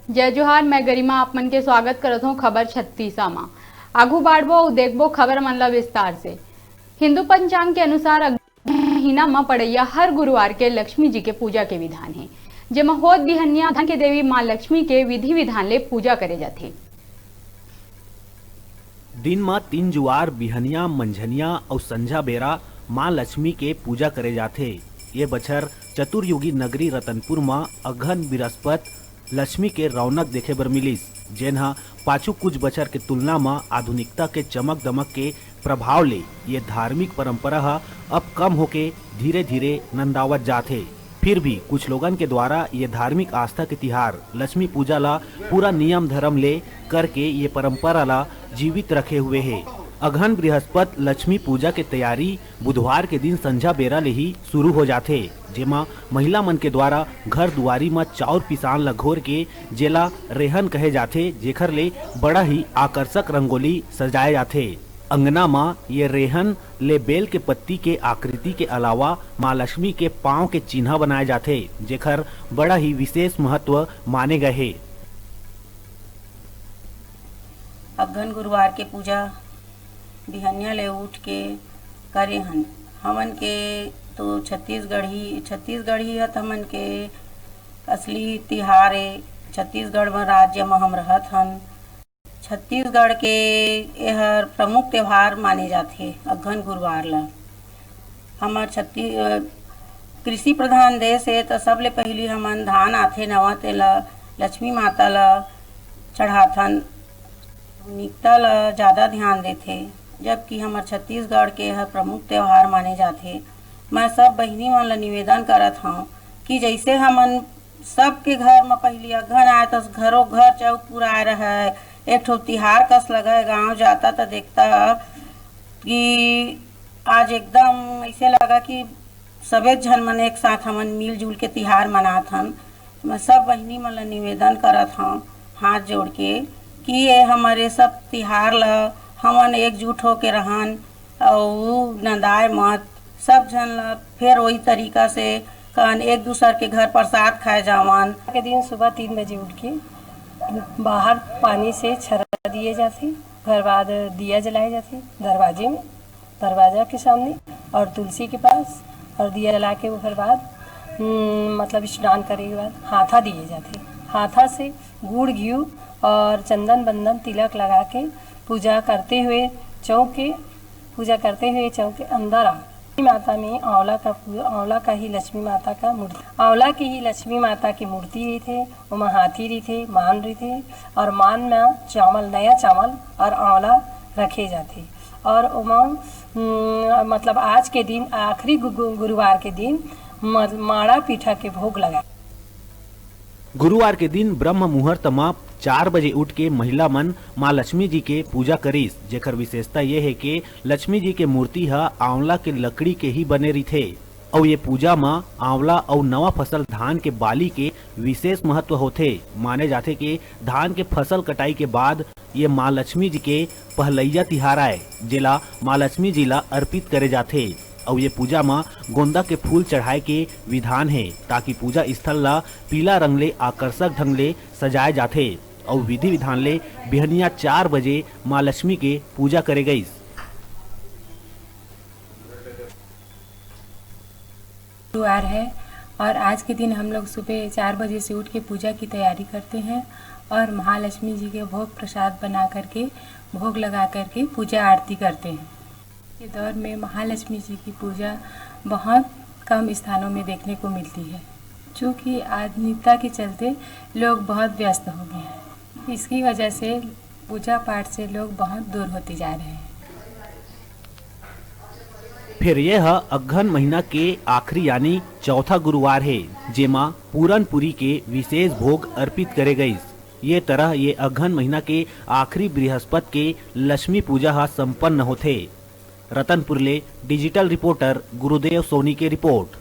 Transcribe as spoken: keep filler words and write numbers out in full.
जय जोहार, मैं गरिमा आप मन के स्वागत करत हौं खबर छत्तीसा मा। आगू बाढ़बो अउ देखबो खबर मन ला विस्तार से। हिंदू पंचांग के अनुसार अग्नि महीना म पड़ैया हर गुरुवार के लक्ष्मी जी के पूजा के विधान हे, जेमा होत बिहनिया धन के देवी मां लक्ष्मी के विधि विधान ले पूजा करे जाथे। दिन म तीन जुआर, बिहनिया, मंझनिया अउ संझा बेरा मां लक्ष्मी के पूजा करे जाथे। ये बछर चतुर्युगी नगरी रतनपुर म अगहन बिरस्पत लक्ष्मी के रौनक देखे बर मिलिस, जेन ह पाछू कुछ बछर के तुलना म आधुनिकता के चमक दमक के प्रभाव ले ये धार्मिक परंपरा ह अब कम होके धीरे-धीरे नंदावत जात हे। फिर भी कुछ लोगन के द्वारा ये धार्मिक आस्था के तिहार लक्ष्मी पूजा ला पूरा नियम धरम ले करके ये परंपरा ला जीवित रखे हुए हे। अगहन बृहस्पत लक्ष्मी पूजा के तैयारी बुधवार के दिन संझा बेरा ले ही शुरू हो जाथे, जेमा महिला मन के द्वारा घर दुआरी म चाउर पिसान ल घोर के, जेला रेहन कहे जाथे, जेखर ले बड़ा ही आकर्षक रंगोली सजाए जाथे। अंगना म ये रेहन ले बेल के पत्ती के आकृति के अलावा मां लक्ष्मी के पांव के चिन्हा बनाए जाथे, जेखर बड़ा ही विशेष महत्व माने गए हे। अगहन गुरुवार के पूजा बिहनिया ले उठ के करे हन। हमन के तो छत्तीसगढ़ी, छत्तीसगढ़ी ह त हमन के असली तिहार ए। छत्तीसगढ़ म, राज्य म हम रहत हन। छत्तीसगढ़ के एहर प्रमुख त्योहार माने जाथे अगहन गुरुवार ल। हमर छत्ती-, अ, कृषि प्रधान देश ए, त सबले पहिली हमन धान आथे नवा, तेला लक्ष्मी माता ल चढ़ाथन। आधुनिकता ल ज्यादा ध्यान देथे, जबकि हमर छत्तीसगढ़ के एहर प्रमुख त्योहार माने जाथे। मैं सब बहिनी मन ल निवेदन करत हंव कि जइसे हमन सबके घर म पहिली अगहन आय, त घरो घर चौक पुराय रहय, एक ठो तिहार कस लगय। गांव जाता त देखता कि आज एकदम अइसे लगा कि सबे झन मन एक साथ हमन मिलजुल के तिहार मनात हन। मैं सब बहिनी मन ल निवेदन करत हंव हाथ जोड़ के कि ये हमर ये सब तिहार ल हमन एकजुट होके रहन अउ नंदाय मत। सब झन ल फेर वही तरीका से कन एक दूसर के घर प्रसाद खाए जावन। के दिन सुबह तीन बजे उठ के बाहर पानी से छर्रा दिए जाथे, ओकर बाद दिया जलाए जाथे दरवाजे में, दरवाजा के सामने और तुलसी के पास, और दिया जला के ओकर बाद, हम्म, मतलब स्नान करे के बाद हाथा दिए जाथे। हाथा से गुड़, घिउ और चंदन, बंदन, तिलक लगा के पूजा करते हुए चौक के, पूजा करते हुए चौक के अंदर आ। लक्ष्मी माता में आंवला का पू-, आंवला का ही लक्ष्मी माता का मूर्ति, आंवला की ही लक्ष्मी माता की मूर्ति रहिथे, ओमा हाथी रहिथे, मान रहिथे और मान में चावल, नया चावल और आंवला रखे जाथे और ओमा, हम्म, मतलब आज के दिन आखिरी गु-, गु-, गुरुवार के दिन म-, माड़ा पीठा के भोग लगा। गुरुवार के दिन ब्रह्म मुहूर्त म चार बजे उठ के महिला मन मां लक्ष्मी जी के पूजा करिस, जेकर विशेषता ये हे के लक्ष्मी जी के मूर्ति ह आंवला के लकड़ी के ही बने रिथे। अउ ये पूजा म आंवला अउ नवा फसल धान के बाली के विशेष महत्व होथे। माने जाथे के धान के फसल कटाई के बाद ये मां लक्ष्मी जी के पहलैया तिहार आय, जेला मां लक्ष्मी जी ला अर्पित करे जाथे। अउ ये पूजा म गोंदा के फूल चढ़ाए के विधान हे, ताकि पूजा स्थल ला पीला रंग ले आकर्षक ढंग ले सजाए जाथे। अउ विधि विधान ले बिहनिया चार बजे मां लक्ष्मी के पूजा करे गईस। गुरुवार है और आज के दिन हम लोग सुबह चार बजे से उठ के पूजा की तैयारी करते हैं और महालक्ष्मी जी के भोग प्रसाद बना करके, भोग लगा करके पूजा आरती करते हैं। के दौर में महालक्ष्मी जी की पूजा बहुत कम स्थानों में देखने को मिलती है, चूँकि आधुनिकता के चलते लोग बहुत व्यस्त हो गए हैं। इसकी वजह से पूजा पाठ से लोग बहुत दूर होते जा रहे हैं। फेर ये ह अगहन महीना के आखिरी यानी चौथा गुरुवार हे, जेमा पूरनपुरी के विशेष भोग अर्पित करे गईस। ये तरह ये अगहन महीना के आखिरी बृहस्पत के लक्ष्मी पूजा ह संपन्न होथे। रतनपुर ले डिजिटल रिपोर्टर गुरुदेव सोनी के रिपोर्ट।